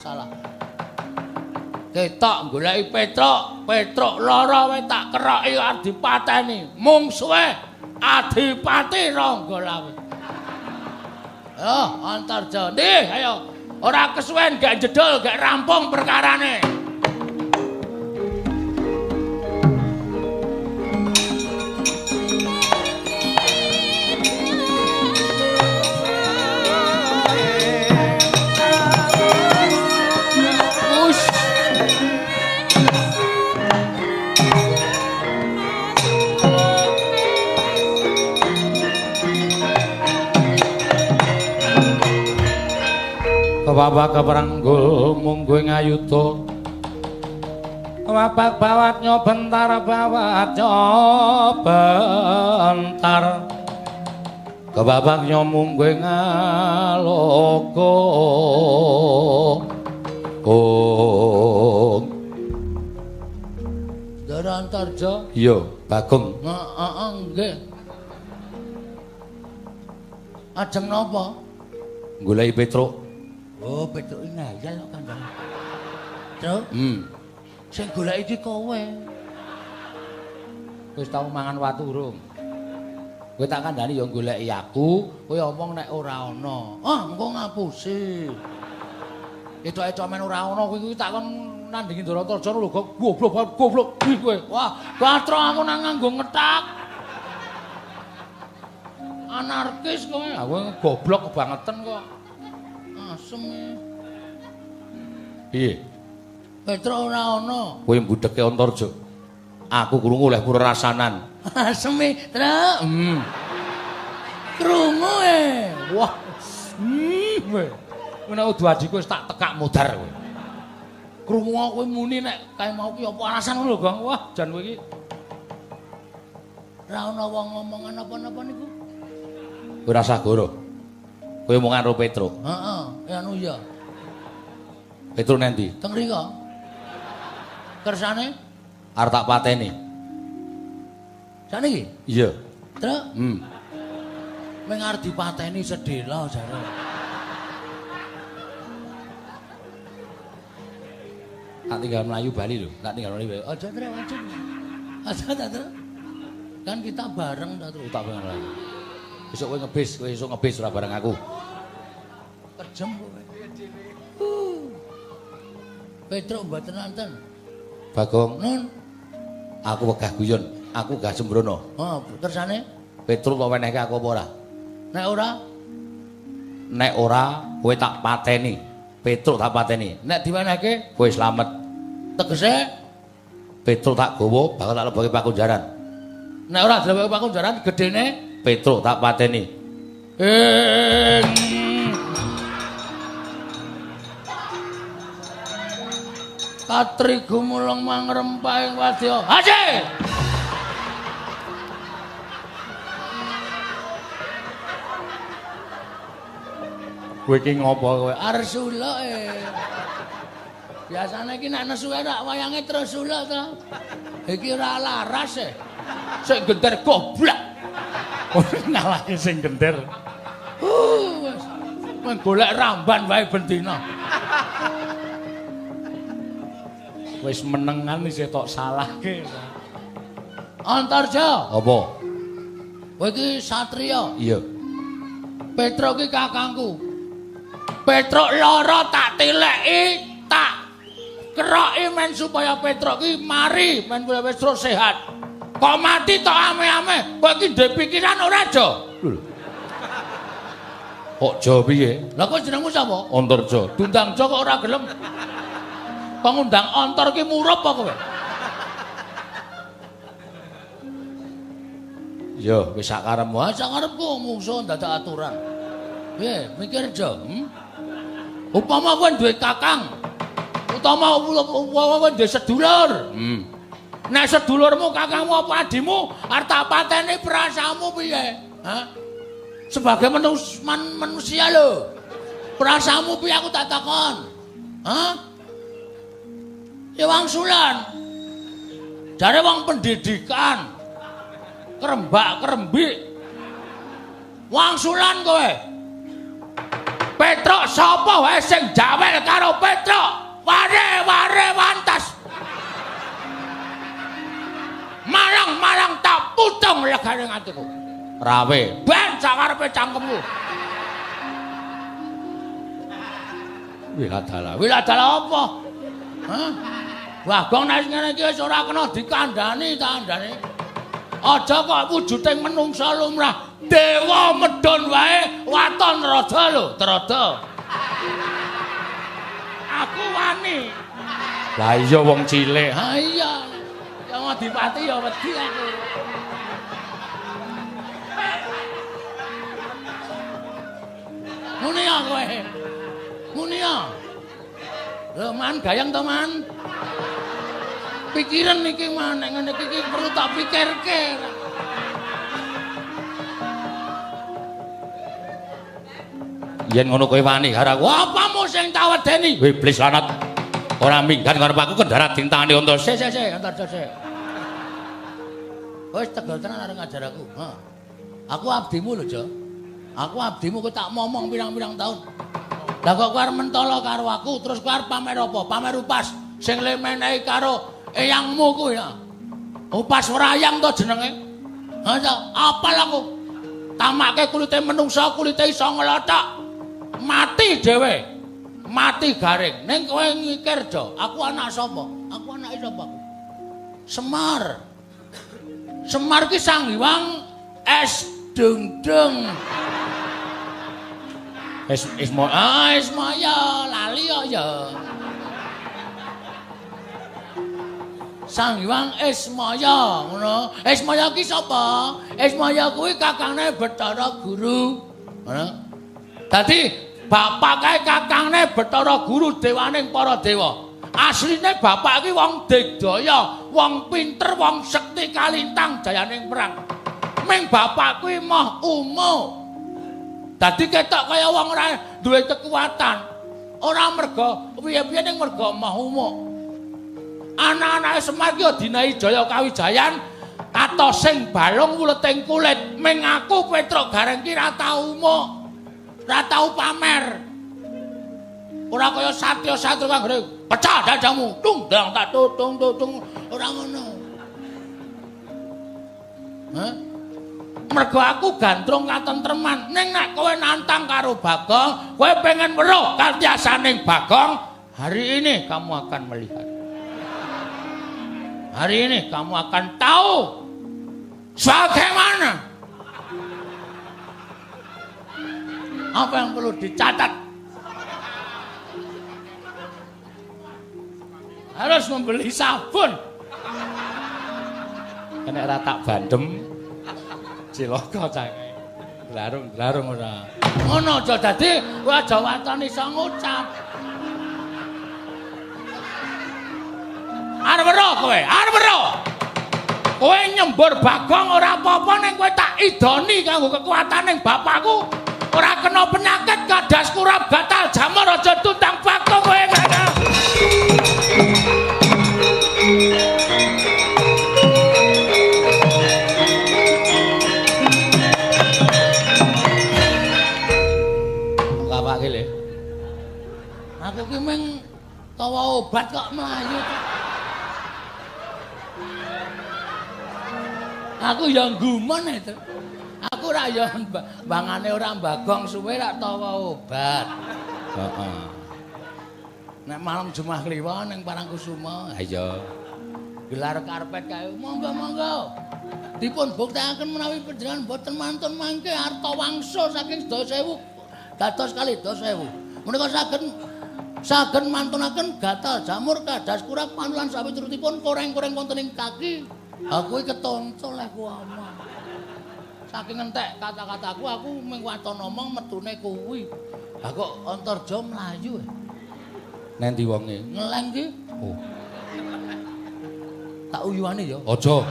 Salah. Ketok goleki Petruk, Petruk lara wae tak keroki arep dipateni. Mungsuhe Adipati Ranggalawe. Oh, Antarja. Ndi, ayo. Ora kesuwen gak jedul, gak rampung perkarane. Kewabak keperanggul mungguh ngayuda. Kewabak bawat nyobentar bawat nyobentar. Kewabak nyomungguh ngalogo. Kong. Ndara Antarja. Iya, Bagong. Heeh, nggih. Ajeng napa? Goleki Petruk. Oh, Petruk ngayal kok kandhane. Truk? Sing golek iki kowe. Wis tau mangan watu urung? Kowe tak kandhani ya goleki aku, kowe omong nek ora ana. Ah, engko ngapusi. Etok-etok men ora ana kowe kuwi tak kon nandingi Ndara Antarja lho, goblok goblok kuwi kowe. Wah, katro aku nang nganggo ngethak. Anarkis kowe. Aku goblok kebangetan kok. Asem. Piye? Petruk ora ana. Kowe mbudheke Antarja. Aku krungu oleh purrasanan. Aseme, Truk. Krungu e. Wah. Kowe. Nek udu adhiku wis tak tekak modar kowe. Krungu kowe muni nek kae mau ki apa alasan ngono lho, Gong. Wah, jan kowe iki. Ora ana wong ngomongan apa-apa niku. Kowe ora usah goro. Kowe omongan karo Petruk. Heeh, ya anu ya. Petruk nendi? Teng mriko. Kersane arep tak pateni. Sakniki? Iya. Truk? Meng arep dipateni sedhela jare. Tak tinggal mlayu bali lho, tak tinggal mlayu bali. Aja Truk, aja. Aja ta, Truk. Kan kita bareng ta, Truk. Tak bareng lagi. Besok kowe ngebis, kowe esuk ngebis ora bareng aku. Kejem kowe. Petruk mboten nonton. Bagong. Nun. Aku wegah guyon, aku gak sembrono. Oh, tersane? Petruk kok wenehke aku apa ora? Nek ora? Nek ora, kowe tak pateni. Petruk tak pateni. Nek diwenehke, kowe slamet. Tegese Petruk tak gawa bakal tak lebokke pakunjaran. Nek ora dilebokke pakunjaran, gedene Petruk tak pateni. Katri gumulung mangrempah ing wadya. Haji! Kowe iki ngopo kowe? Arsula e. Biasane iki nek nesu ora wayange terus suluk to. Iki ora laras e. Sing gender goblok. Ngalahke sing gender. Wis. Men golek ramban wae ben dina. Wis menengan isih tok salahke. Antarja. Apa? Kowe iki satriya. Iya. Petruk iki kakangku. Petruk lara tak tileki, tak keroki men supaya Petruk iki mari, men supaya Petruk sehat. Kok mati tok ame-ame? Kowe iki ndek pikiran ora, Jo? Lho. Kok Jo piye? Lah kok jenengmu sapa? Antarja. Diundang Jo kok ora gelem. Kok ngundang Antar ki murup apa kowe? Yo, wis sak karepmu. Wah, sak karepku mungsuh ndadak aturan. Piye, mikir Jo? Upama kowe duwe kakang, utama kowe duwe sedulur. Nek sedulurmu, kakangmu apa adimu arep tak pateni perasaanmu piye? Hah? Sebagai manusia lho. Perasaanmu piye aku tak takon? Hah? Ya wangsulan. Jare wong pendidikan. Kerembak-kerembik. Wangsulan kowe. Petruk sapa wae sing jawel karo Petruk? Ware-ware wantas. Marang-marang tak putung legane atiku. Rawe, ben sakarepe cangkemmu. Wiladala, wiladala apa? Hah? Bagong nek ngene iki wis ora kena dikandhani, kandhane. Aja kok wujuding menungsa lumrah. Dewa medhun wae waton raja lho, trada. Aku wani. Lah iya wong cilik. Ha iya. Ya Adipati ya wedi aku. Muni ya kowe. Muni ya. Lho man gayeng to man. Pikiran iki man nek ngene iki perlu tak pikirke. Yen ngono kowe wani karo aku. Apamu sing tak wedeni? Iblis lanat. Ora minggat karo aku kendharat dintane unta. Sik sik sik, antar sik. Wis tegel tenan arep ngajar aku. Ha. Aku abdimu lho, Jo. Aku abdimu kowe tak momong pirang-pirang taun. Lah kok kowe arep mentolo karo aku, terus kowe arep pamer apa? Pamer upas sing le menehi karo eyangmu kuwi ya. Upas wrayang to jenenge. Ha ta, apal aku. Tamake kulite menungsa, kulite iso nglothok. Mati dhewe. Mati garing. Ning kowe ngikir, Jo, aku anak sapa? Aku anake sapa aku? Semar. Semar ki Sang Hyang Es Dengdeng. Es Isma, ah Ismaya lali kok ya. Sang Hyang Ismaya ngono. Ismaya ki sapa? Ismaya kuwi kakangne Bathara Guru. Ngono. Dadi bapak kae kakangne Bathara Guru dewaning para dewa. Asline bapak ki wong digdaya, wong pinter, wong sekti kalintang jayaning perang. Ming bapak kuwi moh umo. Dadi ketok kaya wong ora duwe kekuatan. Ora merga piye-piye ning merga moh umo. Anak-anake Semar ki dinahi Jaya Kawijayan atosing balung wuleting kulit. Ming aku Petruk Gareng ki ra tau umuk. Ora tau pamer. Ora kaya satya-satya kang ngene pecah dadamu, tung dang tak tutung tutung ora ngono. Hah? Mergo aku gandrung katentreman. Ning nek kowe nantang karo Bagong, kowe pengen weruh katiasaning Bagong, hari ini kamu akan melihat. Hari ini kamu akan tahu bagaimana. Apa yang perlu dicatat? Harus membeli sabun. Nek ora tak bandem cilaka cah. Glarung-glarung ora. Ngono aja dadi kowe aja waton iso ngucap. Arep weruh kowe, arep weruh. Kowe nyembur Bagong ora apa-apa ning kowe tak idoni kanggo kekuatan ning bapakku. Ora kena penyakit kadas kurap gatal jamur aja tutang Bagong kowe. Kapake le. Aku ki mung tawa obat kok mlayu. Aku ya gumun itu. Aku ora ya bangane ora Bagong suwe rak tawa obat. Heeh. Nek malam Jumat Kliwon ning Parangkusuma, ha iya. Gelar karpet kae, monggo-monggo. Dipun buktekaken menawi panjenengan boten mantun mangke arta wangsa saking 10.000 dados kalih 10.000. Menika saged mantunaken gatal jamur kadas kurap panulan sawiturutipun koreng-koreng wonten ing kaki. Aku iki ketonco leh ku omong. Saking entek kata-kataku aku mung waton omong metune kuwi. Lah kok Antarja mlayu. Nendi wonge? Ngeleng ki. Oh. Tak uyuane ya. Aja.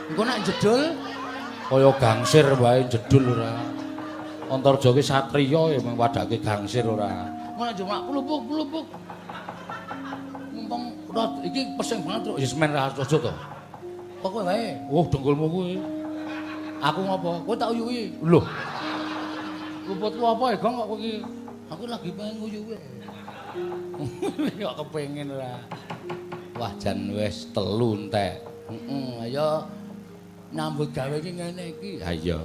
Engko nek jedul kaya gangsir wae jedul ora. Antarja ki satriya ya mung wadake gangsir ora. Ngono cuma plupuk-plupuk. Mumpung iki pesing banget, Truk. Ya semen ra aja to. Kok kowe wae? Oh, dengkulmu kuwi. Aku ngopo? Kowe tak uyuhi. Lho. Luputku apa ya, Gong, kok kowe iki? Aku lagi pengen nguyu kowe. Kok kepengin ora. Wah, jan wis telu entek. Heeh, ayo nyambut gawe iki ngene iki. Ha iya.